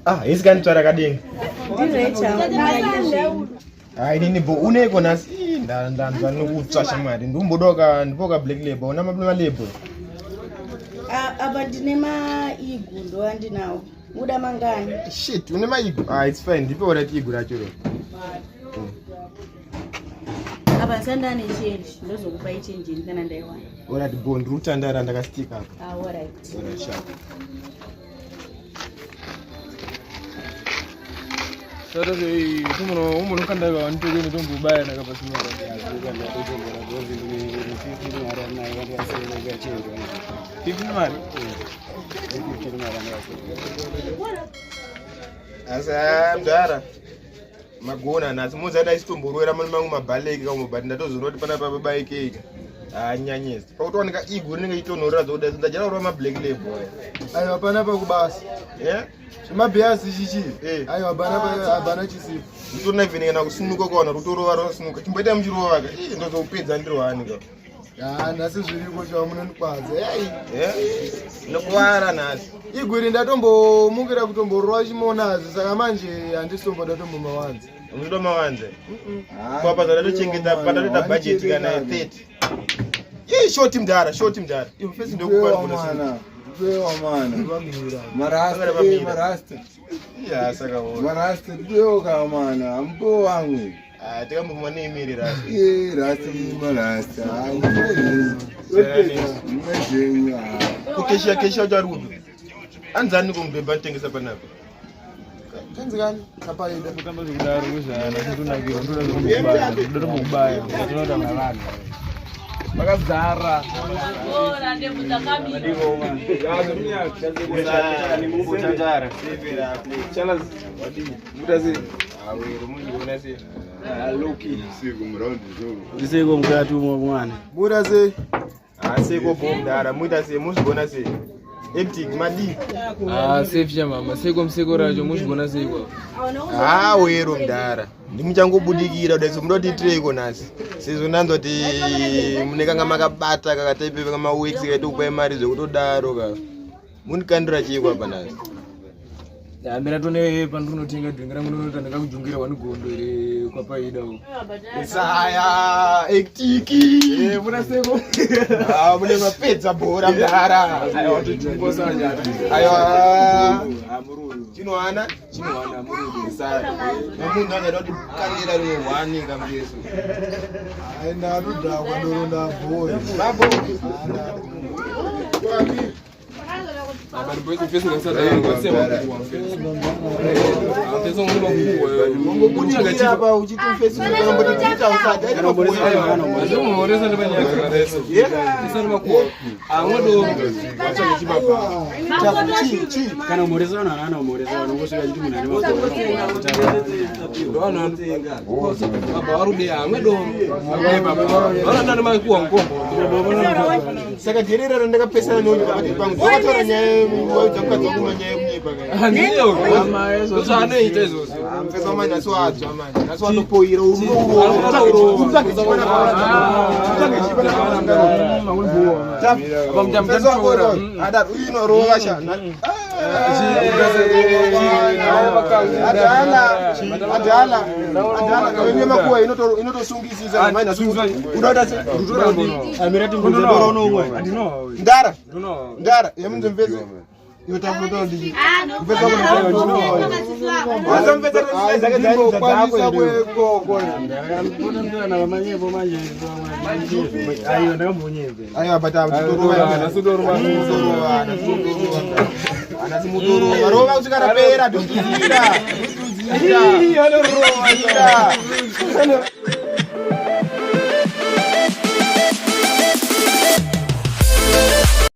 Ah, isi kanitsvara kadenga. Hayi nini bo uneko nhasi Ii, ndanzwa nokutsva shamwari ndikumbodoka ndipoka black label una malabel apa ndine maigu ndo andinawo muda mangani shit une maigu ah it's fine ndipe orat igu racho ro apa sandane change ndozokupai change ini kana ndaiwana orat bo ndiri kutandara ndakastika apa ah alright orat sharp Sata sei tumuno umuno kanda ka wantu kene tombubaya na kapa simara. Fifteen mari. Asa mdara magona nhasi muzi dai sitomborwera mune mamwe mabhaleki kamwe but ndatozoona kuti pana papa baikeka anyanyesa pakutowanika igu rinenge itonhorera dzokuda ndajara kurova mablack label aiwa panapa kubasa yeah? zvemabhiasi chichi Eh. aiwa hapana chisipo nditorina even kana kusimuka ukawana rutorova rwasimuka chimboita muchirovaka ii ndozopedza ndirwani ka ya nhasi zviriko chava munondikwadza ei Yeah? ndinokuwara nhasi igwiri ndatombomukira kutomborova chimonazi saka manje handisitomboda tombomawanza munoda mawanze kwapa zvandatochengeta pandatoita bhajeti kana ye30 ii shoti mdara shoti mdara iwe fesi ndokupa Pewa mana. Marasta, Saka eh, marasta. ya saka ona Marasta pewa mana. Ampo wangu. Ah, tikambomwa neimiri rasi Eh, rasta marasta. Mwezenyu. kukesha kesha wacho ari kupi anzani kumubhebha nditengesa panapa kanzikani kapaida Kutamba zvekudaro kwezvana kutonakirwa ndoda kumbobaya ndoda kumbobaya ndinoda vanhu. Vakazara. Ndiseko mukati umwe mwana. buda sei aseko bo mdara muita sei muzvigona sei acting madii Ah, safe chamama. Seko museko racho muzvigona sei kwako. ha wero mdara ndimuchangobudikira kudai so muda kutiitireiko nhasi sezvo ndanzwa kuti mune kanga makabata kakataipe kamaweeks kaita kupai mari zvekutodaro ka mundikandira chiiko apa nhasi Ndambira tone pandinotenga drink rangu ndinota ndingakujungira wani gondo here kwapaida uko. Isaya ektiki Muna seko. Ah, mune mapedza bhora mdara Aiwa tochungosa njani. aiwa Amururu. chinowana Chinowana amururu. Isaya nomunhu angada kuti kandira rimwe hwani kambeso ai ndatodhakwa doro ndabhoya babo Apa ndipo pesa ngasada ngasema kuwa. Pesa ngoma kuwa. ungobudikira apa uchiti mfesi ukamboti usati Azomoresa ndabanyaka. Pesa makuwa. Amwe Kana umoresa vanhu ana umoresa vanhu ungosvika chiti munhu ane makore. Baba varude amwe doro. Vanoda nemakuwa mukombo. Saka dherera randakapesana neunhu pakati pangu ndakataura nyaya waudza mukadzi wangu manyaya yekunyepa kai Handiyo. Ndozvaanoita izvozvo. mufesi wamanje asi wadzwa manje asi watopoira unorova sha adhala adhala adhala kavenye makuwa inotosungisisa Amira timbudze doro unomwe. ndara ndara yemunzi mfesi iwe tafutoa ndii mfesi ndimbokwanisa kwekoko Ndakambona vamanyebo manje. Ayo ndakambonyebe. aiwa but anasimutorova rova kusvika rapera dhudhudzira dhudhudzira